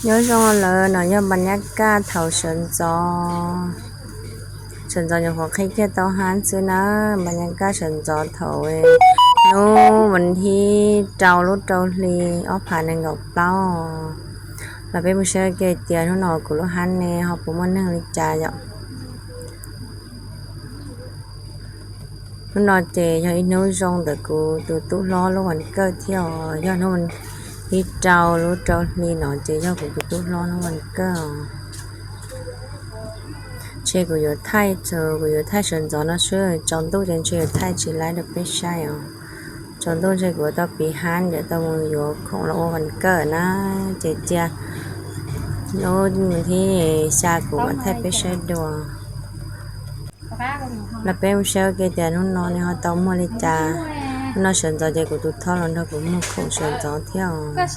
Nyob zoo lawm, no yog npa nyab kaj thaum sawv ntxov. Sawv ntxov nyuam qhuav qhib kiag tau hab xwb na. Npa nyab kaj sawv ntxov thaum hnub vas thib rau lub rau hli ob phav nees nkaum plaub. Los peb mus saib ke tias hnub no kuv lub hab ne ho puas muaj neeg li cas yom. Hnub no ces yog ib hnub zoo ntawm kuv tus tub hlob lub vas kawj thiab os. Yog hnub thib rau lub rau hli no ces yog kuv tus tub hlob lub vas kawj os. Ntshe kuv yuav thaij, kuv yuav thaij sawv ntxov no xwb, tsaus ntuj ces ntshe yuav thaij tsis laib rau peb saib os. Tsaus ntuj ntshe kuv yuav tau piv hab ntawm tau mus yuav khoom los ua vas kawj na. Ces cia hnub thib xya kuv mam thaij peb saib dua. Los peb mus saib ua ke tias hnub no nws ho tau muaj li cas. Hnub no sawv ntxov ces kuv tus tub hlob los nrog kuv muag khoom sawv ntxov thiab os.